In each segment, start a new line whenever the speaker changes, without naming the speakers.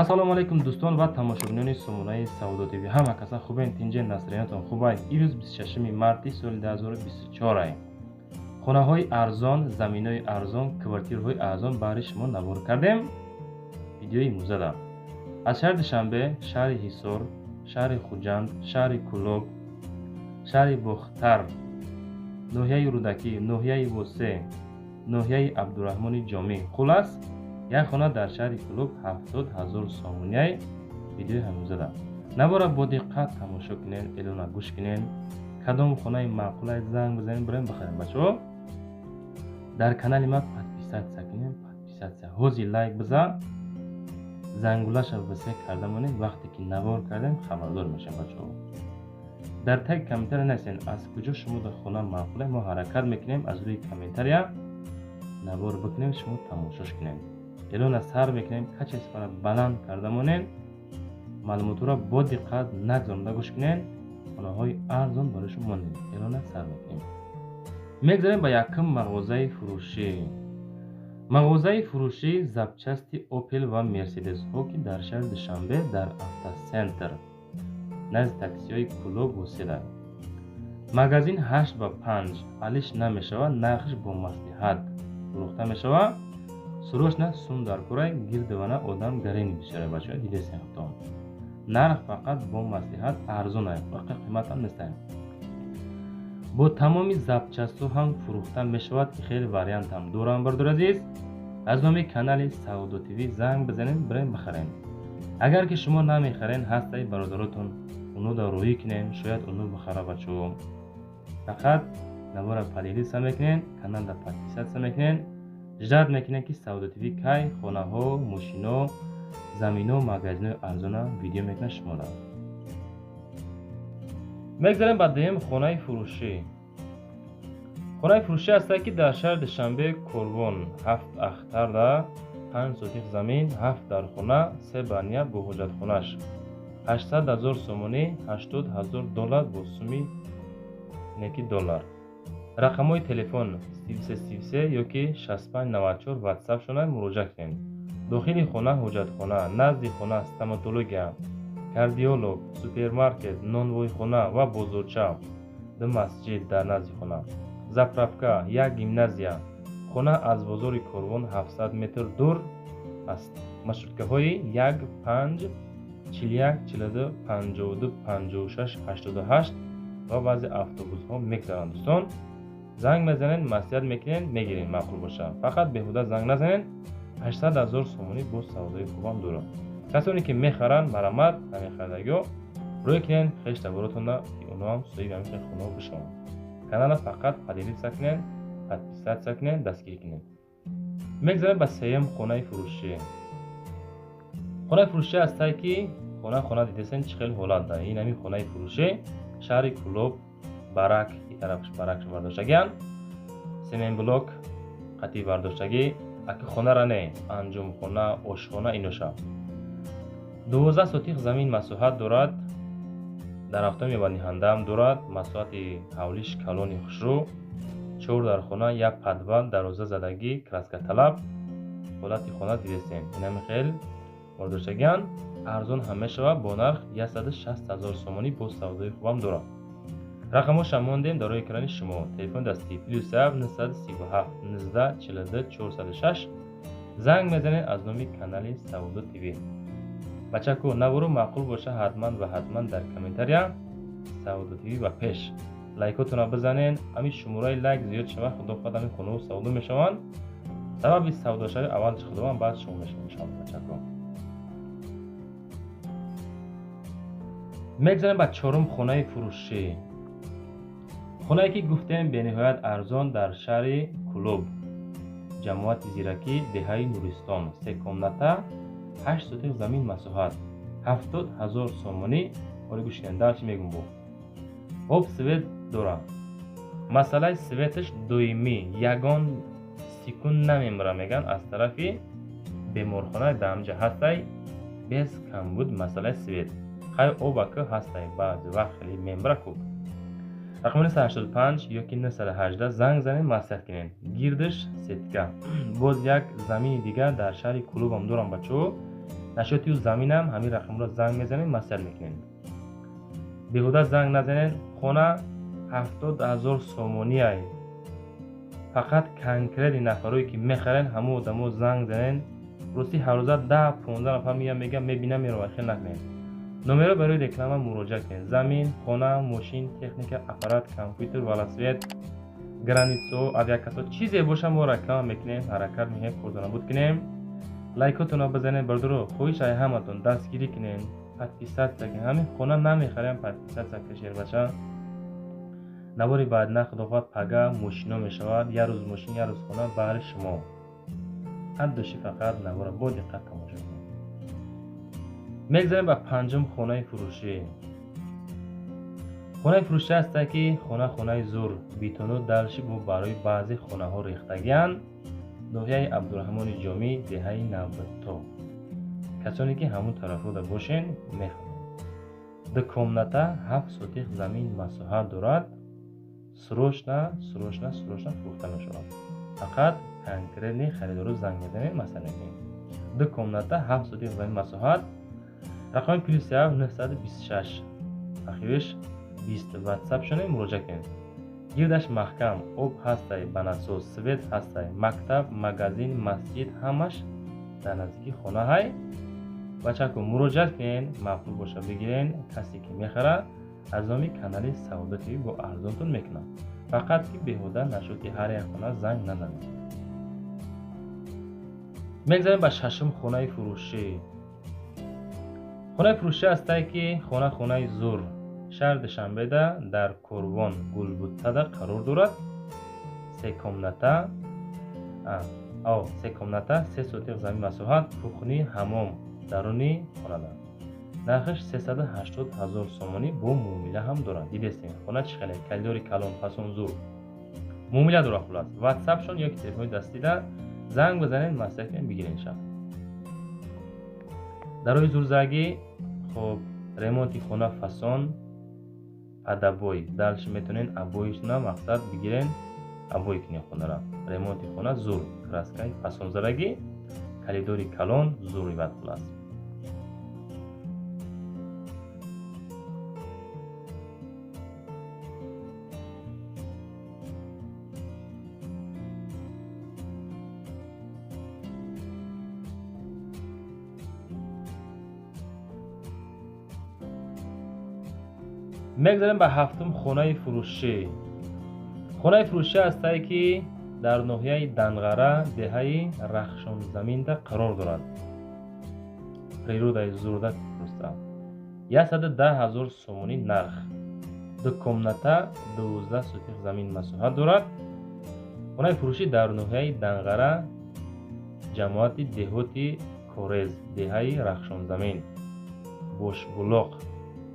Ассалому алайкум, дӯстон ва тамошобинони сомонаи Савдо ТВ. Ҳама каса хубен, тинҷен, настроениятон хубай? Имрӯз 26 марти соли 2024. Хонаҳои арзон, заминҳои арзон, квартираҳои арзон баҳри шумо навор кардем. Видеои имрӯзада аз шаҳри Душанбе, шаҳри Ҳисор, шаҳри Хуҷанд, шаҳри Кӯлоб, шаҳри Бохтар, ноҳияи Рӯдакӣ, ноҳияи Восе, ноҳияи Абдураҳмони Ҷомӣ. Хулас, як хона дар шаҳри Кӯлоб 70 000 сомонияй. Видеои ҳамрӯзада навора бо диққат тамошо кунен, эълона гӯш кунен. Кадом хонаи маъқулай, занг бизанем, бирем бихарем. Бачаҳо, дар канали ма подписаться кунем, подписаться. Ҳози лайк бизан, зангулаша все карда монем. Вақте ки навор кардем, хабардор мешавем. Бачаҳо, дар таги комментария нависен, аз куҷо шумо дар хона маъқулай. Мо ҳаракат мекунем, аз рӯи комментария навор бикунем, шумо тамошош кунем. Эълона сар мекунем. Качествора баланд карда монем. Маълумотҳоро бо диққат нагзаронда гӯш кунен. Хонаҳои арзон барои шумо монем. Эълона сар мекунем. Мегзарем ба якум мағозаи фурӯшӣ. Мағозаи фурӯшии запчасти Опел ва Мерседесҳо, ки дар шаҳри Душанбе, дар Автоцентр, назди таксиҳои Кӯлоб восила. Магазин 8 ба 5, алиш намешавад, нархш бо маслиҳат фурӯхта мешавад. Срочно сум дар курай, гирдивана одам гарени бисёре. Бачаҳо, дидесен худтон, нарх фақат бо маслиҳат арзонай, фақат қиматам нестай. Бо тамоми запчастҳо ҳам фурӯхта мешавад, ки хеле вариантам дорам. Бардор азиз, аз номи канали Савдо ТВ занг бизанем, бирем бихарем. Агар ки шумо намехарен, ҳастаи бародаротон, уно дар рӯӣ кунем, шояд уно бихара. Бачаҳо, фақат навора поделиться мекунен, каналда подписаться мекунен, ждать мекунем, ки Савдо ТВ кай хонаҳо, мошино, замино, магазинои арзона видео мекунад шуморо. Мегзарем ба дуюм хонаи фурӯшӣ. Хонаи фурӯшӣ ҳастае, ки дар шаҳри Душанбе, Корвон, Ҳафт Ахтарда, 5 сотих замин, ҳафт дархона, се баня бо ҳоҷатхонаш, 800 000 сомонӣ, 80 000 доллар бо суми неки доллар. Рақамҳои телефон 3333 ёки 6594, ватсап шона муроҷиат кунед. Дохили хона ҳоҷатхона, назди хона стоматология, кардиолог, супермаркет, нонвойхона ва бозорча, ду масҷид дар назди хона, заправка, як гимназия. Хона аз бозори Корвон 700 метр дур аст. Маршруткаҳои 1, 5, 41, 42, 52, 56, 88 ва баъзе автобусҳо мегзаранд. Дӯстон, занг мезанед, маслиҳат мекунед, мегиред, маъқул бошад. Фақат беҳуда занг назанед. 800 000 сомонӣ боз савдои хубам дорад. Касоне ки мехаранд, марамат, намехардагиҳо рӯй кунед хештаборотонда, ки онҳоам соҳиби ҳамин хел хонаҳо бишаванд. Канала фақат поделиться кунед, подписаться кунед, дастгирӣ кунед. Мегзарем ба сеюм хонаи фурӯшӣ. Хонаи фурӯшӣ ҳастае, ки хона дидесен, чӣ хел ҳолат да. Ин ҳамин хонаи фурӯшӣ шаҳри Кӯлоб, барак и тарафш баракш бардоштагианд, семенблок қатъи бардоштагӣ. Аки хонара не, анҷомхона, ошхона иноша. 12 сотих замин масоҳат дорад, дарахтои меваниҳандаам дорад. Масоҳати ҳавлиш калони хушрӯ, чор дархона, як подвал, дарвоза задагӣ, краскаталаб. Ҳолати хона дидесем, инами хел бардоштагианд. Арзон ҳам мешавад, бо нарх 160 000 сомонӣ, боз савдои хубам дорад. Рақамҳоша мондем дар рӯи экрани шумо. Телефони дастӣ +7 937 19 42 406. Занг мезанед аз номи канали Савдо ТВ. Бачаку, навору маъқул боша, ҳатман ва ҳатман дар комментария «Савдо ТВ ба пеш», лайкотона бизанен. Ҳамин шумораи лайк зиёд шавад, худо хоҳад, ҳамин хонаҳо савдо мешаванд. Сабаби савдошавӣ аввалш худованд, баъд шумо мешавад, иншоалло. Бачако, мегзарем ба чорум хонаи фурӯшӣ. Хонае ки гуфтем, бениҳоят арзон, дар шаҳри Кӯлоб, ҷамоати Зиракӣ, деҳаи Нуристон, се комната, 8 сотих замин масоҳат, 70 000 сомонӣ. Оли гӯш кунед, дар чӣ мегум. Бо об, свет дорад. Масъалаи светаш доимӣ, ягон секунд намемра, мегӯянд аз тарафи беморхона даамҷа ҳастай, без камбуд масъалаи свет. Хай, обака ҳастай, баъзе вақт хеле мемра ку. Рақами 985 ёки 918 занг занед, маслиҳат кунед. Гирдаш сетка. Боз як замини дигар дар шаҳри Кӯлобам дорам, бачаҳо. Нашоти заминам ҳамин рақамро занг мезанед, маслиҳат мекунед. Беҳуда занг назанед. Хона 70 000 сомонӣ ай. Фақат конкретни нафарое ки мехарен, ҳамон одамо занг занен. Рости ҳар рӯза 10-15 нафар меян, мегӯян мебинам, меравад, хел накунед. Номеро барои реклама муроҷиат кунед. Замин, хона, мошин, техника, аппарат, компютер, велосипед, границаҳо, авиакассо, чизе боша мо реклама мекунем, ҳаракат мекунем, кордонабуд кунем. Лайкотонро бизанед, бародаро, хоҳиш ай ҳаматон дастгирӣ кунед, подписаться кунед. Ҳамин хона намехарем, подписаться кунед, бача. Навори баъд на худо хоҳад пага мошино мешавад, як рӯз мошин, як рӯз хона баҳри шумо. Ҳад дошти фақат навора бо диққат тамошо кунед. Мегзарем ба панҷум хонаи фурӯшӣ. Хонаи фурӯшӣ ҳаста ки хона хонаи зур, бетону далши бо барои баъзе хонаҳо рехтагианд. Ноҳияи Абдураҳмони Ҷомӣ, деҳаи Навбато. Касоне ки ҳамун тарафода бошен мефаҳмед. 2 комната, 7 сотих замин масоҳат дорад. Срочно, срочно, срочно фурӯхта мешавад. Фақат конкретни харидору занг мезанед, масалан мекунед. 2 комната, 7 сотих замин масоҳат. Рақами +7 926. Ахириш 20 WhatsApp шоне муроҷиат кунед. Гирдаш маҳкам, об ҳастай, ба насос, свет ҳастай, мактаб, магазин, масҷид ҳамаш дар наздикии хона ҳай. Бачако муроҷиат кунед, маъқул боша бигирен. Касе ки мехара аз номи канали Савдо ТВ бо арзонтон мекунам. Фақат ки беҳуда нашуд ки ҳар як хона занг назанед. Мегзарем ба шашум хонаи фурӯшӣ. Хонаи фурӯшӣ ҳастай ки хона хонаи зур, шаҳри Душанбеда дар Корвон Гулбуттада қарор дорад. 3 комната, 3 комната, 3 сотиқ замин масоҳат, кухни, ҳамом даруни хонада. Нархаш 380 000 сомонӣ бо муомила ҳам дорад. Дидестем хона чӣ хеле коридори калон, фасон зур. Муомила дорад хулас. WhatsApp-шон ё ки телефони дастида занг бизанед, маслиҳат кунед, бигиред ша. Дарои зурзагӣ, хоб, ремонти хона фасон, падабой. Дальше метавонед обоишна мақсад бигирен, обой кунед хонара. Ремонти хона зур, краскаи фасон зарагӣ, коридори калон, зур ибад хулас. Мегзарем ба ҳафтум хонаи фурӯшӣ. Хонаи фурӯшӣ ҳастае ки дар ноҳияи Данғара, деҳаи Рахшонзаминда қарор дорад. Природаи зурда просто. 110 000 сомонӣ нарх. 2 комната, 12 сотих замин масоҳат дорад. Хонаи фурӯшӣ дар ноҳияи Данғара, ҷамоати деҳоти Корез, деҳаи Рахшонзамин, Бошбулоқ.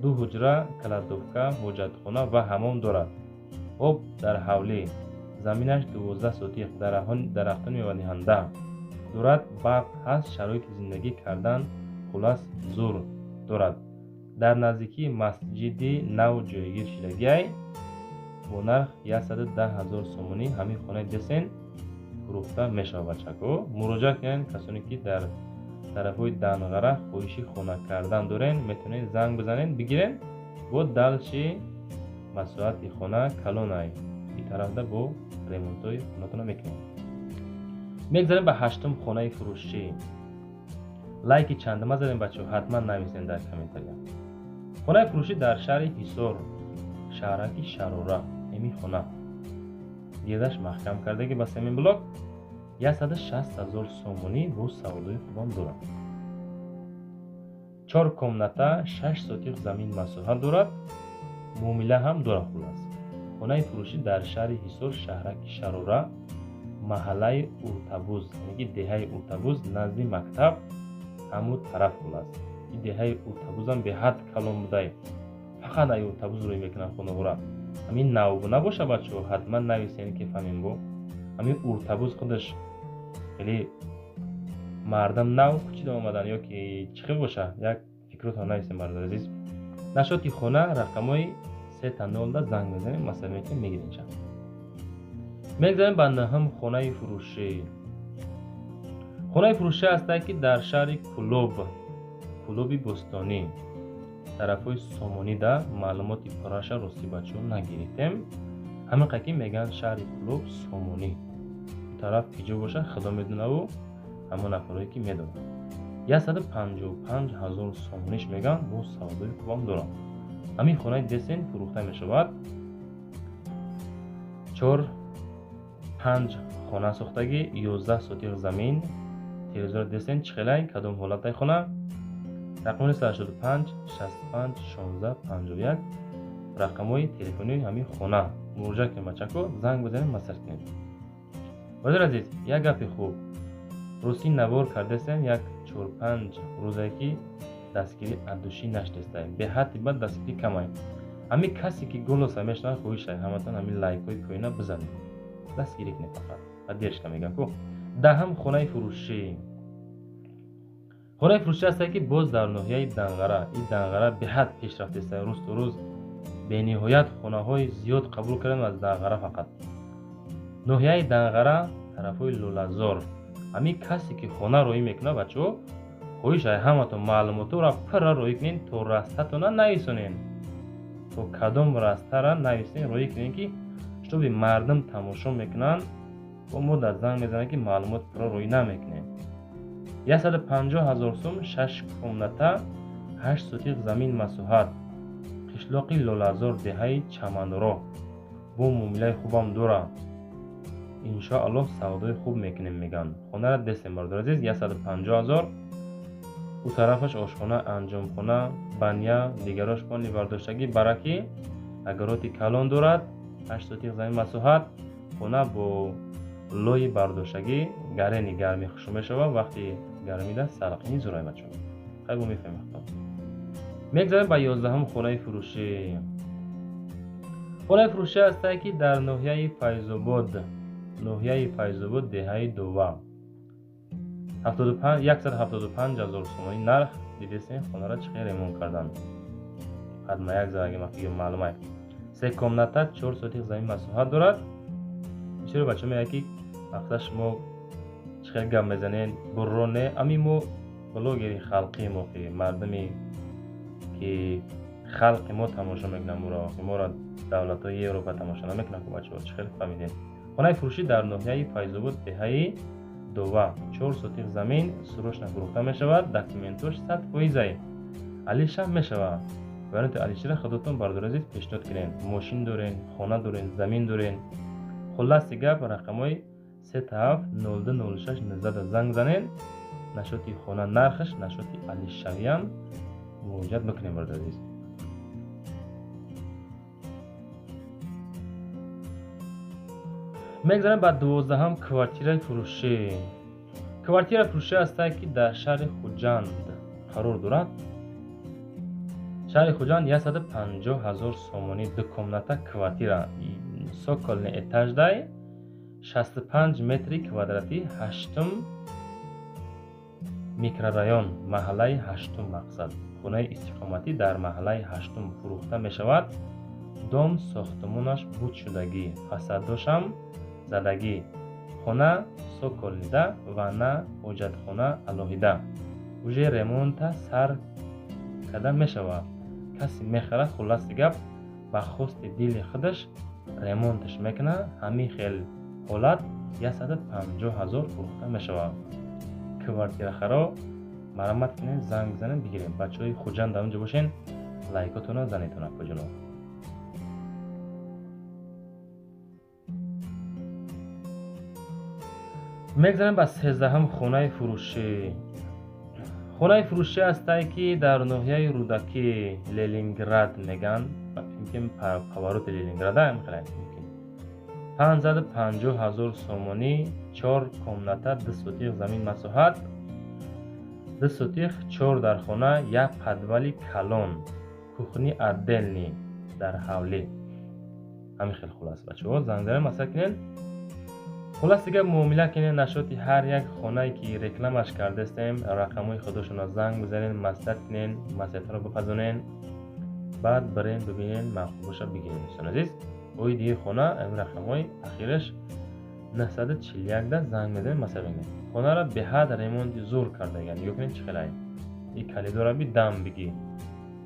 2 ҳуҷра, кладовка, ҳоҷатхона ва ҳамом дорад. Об дар ҳавлӣ, заминаш 12 сотих, дарахтони мевадиҳанда дорад, барқ ҳаст, шароити зиндагӣ кардан хулас зур дорад. Дар наздикии масҷиди нав ҷойгир шудагиай бо нарх 110 000 сомонӣ ҳамин хонаи десен фурӯхта мешавад. Бачако муроҷиат кунед, касоне ки дар тарафҳои Данғара хоҳиши хона кардан дорен, метавонед занг бизанед, бигирен. Бо далши масоҳати хона калонай ин тарафда бо ремонтҳои хонатона мекунем. Мегзарем ба ҳаштум хонаи фурӯшӣ. Лайки чандама задем бачаҳо, ҳатман нависен дар комментария. Хонаи фурӯшӣ дар шаҳри Ҳисор, шаҳраки Шарора. Ими хона гирдаш маҳкам кардаги ба семин блок 160 000 сомонӣ бо савдои хубам дорад. 4 комната, 6 сотих замин масоҳат дорад, муомила ҳам дорад хулас. Хонаи фурӯшӣ дар шаҳри Ҳисор, шаҳраки Шарора, маҳаллаи Уртабуз, яъне ки деҳаи Уртабуз назди мактаб ҳамун тараф хулас. Ин деҳаи Уртабузам беҳад калон будай. Фақат ай Уртабуз рӯй мекунанд хонаҳоро. Ҳамин нав набоша бачаҳо, ҳатман нависен ки фаҳмем бо. Ҳамин Уртабуз худаш хеле мардам нав кӯчида омадан ё ки чӣ хел боша, як фикротон нависем бародари азиз. Нашоти хона рақамҳои 3-0 занг мезанем, масалан мекунем, мегирем ша. Мегзарем ба наҳум хонаи фурӯшӣ. Хонаи фурӯшӣ ҳастае ки дар шаҳри Кулоб, Кӯлоби Бӯстонӣ, тарафҳои Сомонида. Маълумоти пурраша ростӣ бачаҳо нагирифтем. Ҳамин ки мегӯянд шаҳри Кӯлоб Сомонӣ. Тараф киҷо боша, худо медонаву ҳамон нафарое ки медонанд. 155 000 сомониш мегӯянд, бо савдои хубам дорам. Ҳамин хонаи десен фурӯхта мешавад. 4-5 хона сохтагӣ, 11 сотиқ замин. Телевизор десен чӣ хелай, кадом ҳолатай хона. Рақами 85 65 16 51 рақамҳои телефонии ҳамин хона. Муроҷиат кунед бачако, занг бизанед, маслиҳат кунед. Бародари азиз, як гапи хуб. Русӣ навор кардастем як 4-5 рӯзае ки дастгирӣ аддушӣ нашдестаем. Беҳадди бад дастгирӣ камай. Ҳамин касе ки голоса мешунавад, хоҳишай ҳаматон ҳамин лайкҳои поёна бизанед. Дастгирӣ кунед фақат. Поддержка мегӯям ку. Даҳам хонаи фурӯшӣ. Хонаи фурӯшӣ ҳастае ки боз дар ноҳияи Данғара. Ин Данғара беҳад пешрафтеста, рӯз то рӯз бениҳоят хонаҳои зиёд қабул кардем аз Данғара фақат. Ноҳияи Данғара, тарафҳои Лӯлазор. Ҳамин касе ки хона роӣ мекунад бачаҳо, хоҳиш ай ҳаматон маълумотро пурра роӣ кунед, то растатона нависонед. То кадом растара нависен роӣ кунед, ки шутоби мардум тамошо мекунанд, бо мо дар занг мезананд ки маълумот пурра роӣ намекунем. 150 000 сум, 6 комната, 8 сотиқ замин масоҳат. Қишлоқи Лолазор, деҳаи Чаманроҳ. Бо муомилаи хубам дорад. Иншоаллоҳ савдои хуб мекунем мегӯянд. Хонара дестем бародари азиз, 150 000. Ӯ тарафаш ошхона, анҷомхона, баня, дигарош пони бардоштагӣ, баракӣ, агароти калон дорад, 8 сотиқ замин масоҳат, хона бо лои бардоштагӣ, гарени гармӣ хушу мешавад, вақти гармида салқини зурай бачаҳо. Хай бо мефаҳмем. Мегзарем ба 11-ум хонаи фурӯшӣ. Хонаи фурӯшӣ ҳастае ки дар ноҳияи Файзобод, ноҳияи Файзобод, деҳаи Дова. 175 000 сомонӣ нарх. Дидесен хонара чӣ хел ремонт кардан. Ҳатма як зараги мафиги маълумай. 3 комната, 4 сотиқ замин масоҳат дорад. Чиро бачаҳо мегӯяд ки мақсад шумо чӣ хел гап мезанед, бурро не, ами мо блогери халқи мо ки мардуми ки халқи мо тамошо мекунанд моро, моро давлатҳои Европа тамошо намекунанд ку бачаҳо, чӣ хел фаҳмидед. Хонаи фурӯшӣ дар ноҳияи Файзобод, деҳаи Дова, 4 сотиқ замин, срочно фурӯхта мешавад, документош 100%. Алишам мешавад. Варианти алишира худатон бародари азиз пешниҳод кунед. Мошин дорен, хона дорен, замин дорен. Хулласи гап рақамҳои 37 02 06 19 занг занед. Нашоти хона нархаш, нашоти алишавиам муроҷиат бикунем бародари азиз. Мегзарем ба 12-ҳам квартираи фурӯшӣ. Квартираи фурӯшӣ ҳастае ки дар шаҳри Хуҷанд қарор дорад. Шаҳри Хуҷанд 150 000 сомонӣ, 2 комната квартира, сокольный этаждай, 65 метри квадратӣ, 8-ум микрорайон, маҳаллаи 8-ум мақсад. Хонаи истиқоматӣ дар маҳаллаи 8-ум фурӯхта мешавад. Дом сохтмонаш буд шудагӣ, фасадошам задагӣ. Хона соколида ва на ҳоҷатхона алоҳида. Уже ремонта сар карда мешавад. Касе мехарад, хулласи гап, ба хости дили худаш ремонташ мекунад. Ҳамин хел ҳолат 150 000 фурӯхта мешавад. Квартирахаро марамат кунед, занг бизанед, бигиред. Бачаҳои Хуҷанд дар онҷо бошен, лайкотонро занедтон акоҷоно. Мегзарем ба 13-ҳам хонаи фурӯшӣ. Хонаи фурӯшӣ ҳастае ки дар ноҳияи Рӯдакӣ, Ленинград мегӯянд, мумкин повороти Ленинграда мумкин. 550 000 сомонӣ, 4 комната, 2 сотиқ замин масоҳат, 2 сотиқ, 4 дархона, 1 подвали калон, кухни отдельный дар ҳавлӣ. Ҳамин хел хулас бачаҳо, занг занед, масъала кунед. Хулас дигар муомила кунед нашоти ҳар як хонае ки рекламаш кардастем, рақамҳои худошонро занг бизанед, маслиҳат кунед, маслиҳатҳоро бипазонед, баъд бирен бибинед, маъқул боша бигиред дӯстони азиз. Оиди ин хона ин рақамҳои ахираш 941 да занг мезанед, маслиҳат мекунед. Хонаро беҳад ремонти зур кардаган, нигоҳ кунед чӣ хелай. И калидора би дам бигӣ.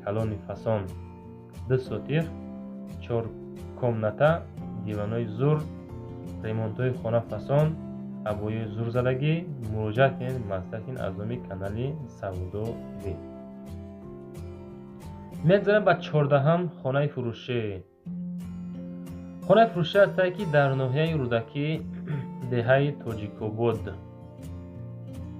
Калони фасон, 2 сотих, 4 комната, диванои зур, ремонтҳои хона фасон, обои зур задагӣ. Муроҷиат кунед, маслиҳат кунед аз номи канали Савдо ТВ. Мегзарем ба 14-ҳам хонаи фурӯшӣ. Хонаи фурӯшӣ ҳастае, ки дар ноҳияи Рӯдакӣ, деҳаи Тоҷикобод.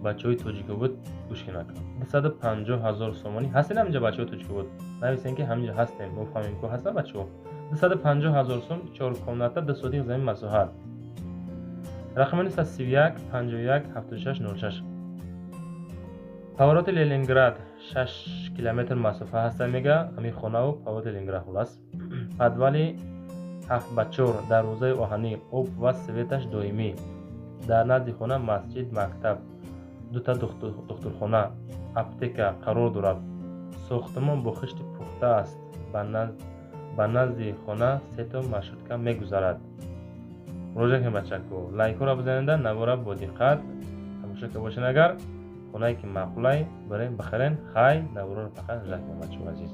Бачаҳои Тоҷикобод, гӯш кунед, 250 000 сомонӣ. Ҳастед ҳаминҷа, бачаҳои Тоҷикобод? Нависем, ки ҳаминҷа ҳастем, мо фаҳмем, ку ҳастанд бачаҳо. 250 000 сом, 4 комната, 2 сотих замин масоҳат. Рақами 31 51 76 06. Повороти Ленинград 6 километр масофа ҳаста, мега, ҳамин хонаву повороти Ленинград. Хулас, подвали 7 ба 4, дарвозаи оҳанӣ, об ва светаш доимӣ. Дар назди хона масҷид, мактаб, дута духтурхона, аптека қарор дорад. Сохтмон бо хишти пухта аст. Ба назди хона сето маршрутка мегузарад. Муроҷиат кунед, бачако, лайкҳоро бизанеда, навора бо диққат тамошо карда бошед. Агар хонае ки маъқулай, барен бихарен. Хай, навораро фақат жак кунед, бачаҳо азиз.